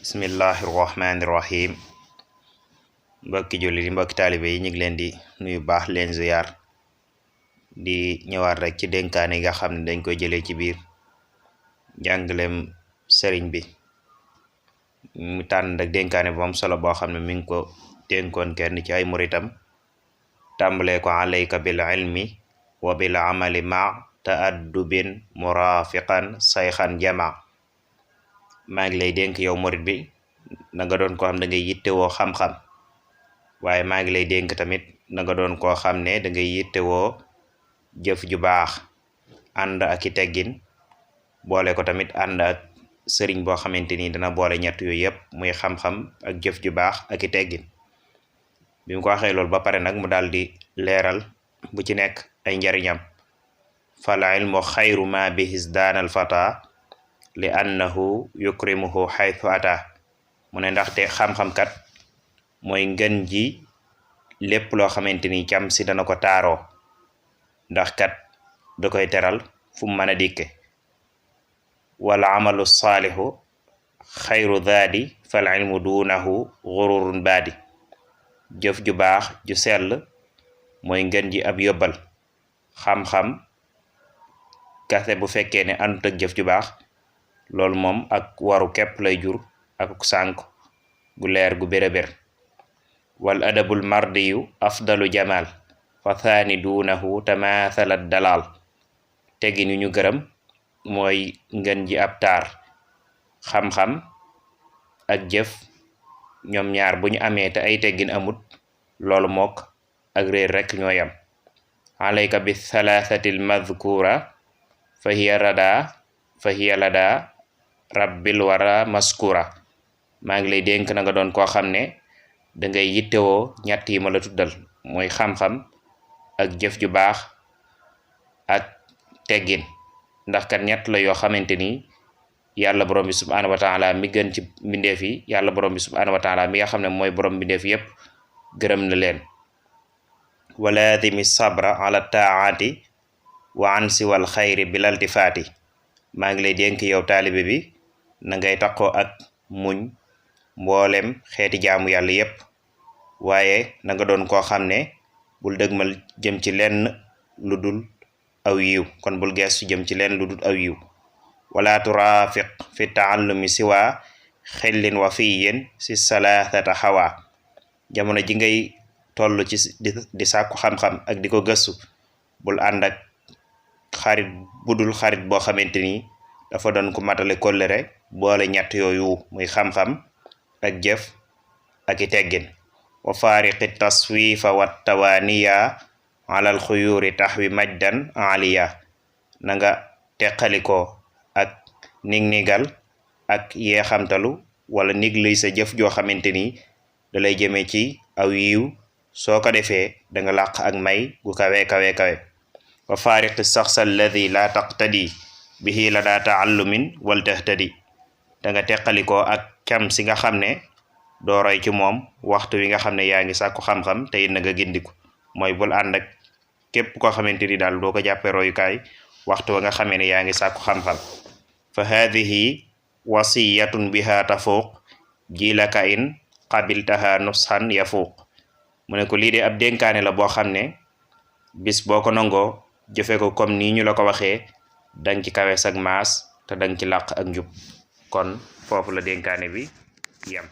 bismillahirrahmanirrahim mbokki julli di mbokki taalibe yi ñu ngi leen di nuyu baax leen ziyaar di ñëwaat rek ci dénkaane yi nga xam ne dañ koy jëlee ci biir njàngalem sëriñ bi mu tànn rek dénkaane bu am solo boo xam ne mi ngi ko dénkoon kenn ci ay muritam tàmbalee ko alayka bil ilmi wa bil amali ma ta'addubin murafiqan sayxan jama maa ngi lay dénk yow murit bi na nga doon koo xam da ngay yittewoo xam-xam waaye maa ngi lay dénk tamit na nga doon koo xam ne da ngay yittewoo jëf ju baax ànd ak i teggin boole ko tamit ànd ak sëriñ boo xamante ni dana boole ñett yooyu yëpp muy xam-xam ak jëf ju baax ak i teggin bi mu ko waxee loolu ba pare nag mu daal di leeral bu ci nekk ay njariñam fal ilmu xayru ma bihis daanal fata li annahu yukrimuhu xaytu ata mu ne ndaxte xam-xam kat mooy ngën ji lépp loo xamante ni cam si dana ko taaroo ndax kat da koy teral fu mu mën a dikke wala amalu saalihu xayru daadi fal ilmu duunahu gururun baadi jëf ju baax ju sell mooy ngën ji ab yóbbal xam-xam kase bu fekkee ne àndut ak jëf ju baax loolu moom ak waru képp lay jur ak sànk gu leer gu bér-bér wal adabul mardiyu afdalu jamal fa thaani duunahu tamathalat dalal teggin yu ñu gërëm mooy ngën ji ab taar xam-xam ak jëf ñoom ñaar bu ñu amee te ay teggin amut loolu mook ak réer rekk ñoo yam alayka bi thalathati al madhkura fa hiya lada rabbil wara maskura maa ngi lay dénk na nga doon koo xam ne da ngay yittewoo ñett yi ma la tuddal mooy xam-xam ak jëf ju baax ak teggin ndax kat ñett la yoo xamante ni yàlla borom bi subhanahu wa taala mi gën ci mbindeef yi yàlla borom bi subhanahu wa taala mi nga xam ne mooy borom mbindeef yépp gërëm na leen walaadimi sabra ala taati wa ansi wal xayri bilaltifaati maa ngi lay dénk yow taalibe bi na ngay taqoo ak muñ mboolem xeeti jaamu yàlla yépp waaye na nga doon koo xam ne bul dëgmal jëm ci lenn lu dul aw yiw kon bul geestu jëm ci lenn lu dul aw yiw wala turafiq fi taallumi siwa xellin wa fiyin si salaasata xawa jamono ji ngay toll ci di sàkku xam-xam ak di ko gëstu bul ànd ak xarit budul xarit boo xamante ni dafa doon ko matale kóllëre boole ñett yooyu muy xam-xam ak jëf ak i teggin wa faariqi taswifa wa tawaniya alal xuyuri taxwi majdan aliya na nga teqalikoo ak nig-nigal ak yeexamtalu wala nigluy sa jëf joo xamante ni da lay jëme ci aw yiw soo ko defee da nga làq ak may gu kawe wa faariqi saxsa alladi la taqtadi bihi la daa taallumin wal tahtadi da nga teqalikoo ak cam si nga xam ne doo roy ci moom waxtu wi nga xam ne yaa ngi sàkku xam-xam te it na nga gindiku mooy bul ànd ak képp koo xamante ni daal doo ko jàppe royukaay waxtu wa nga xamee ne yaa ngi sàkku xam-xam fa haadihi wasiyatun biha tafuuq jilaka in qabiltaha nusxan yafuuq mu ne ko lii de ab dénkaane la boo xam ne bis boo ko nangoo jëfe ko comme nii ñu la ko waxee dang ci kawe sag maas te dang ci làq ak njub kon foofu la dénkaane bi yam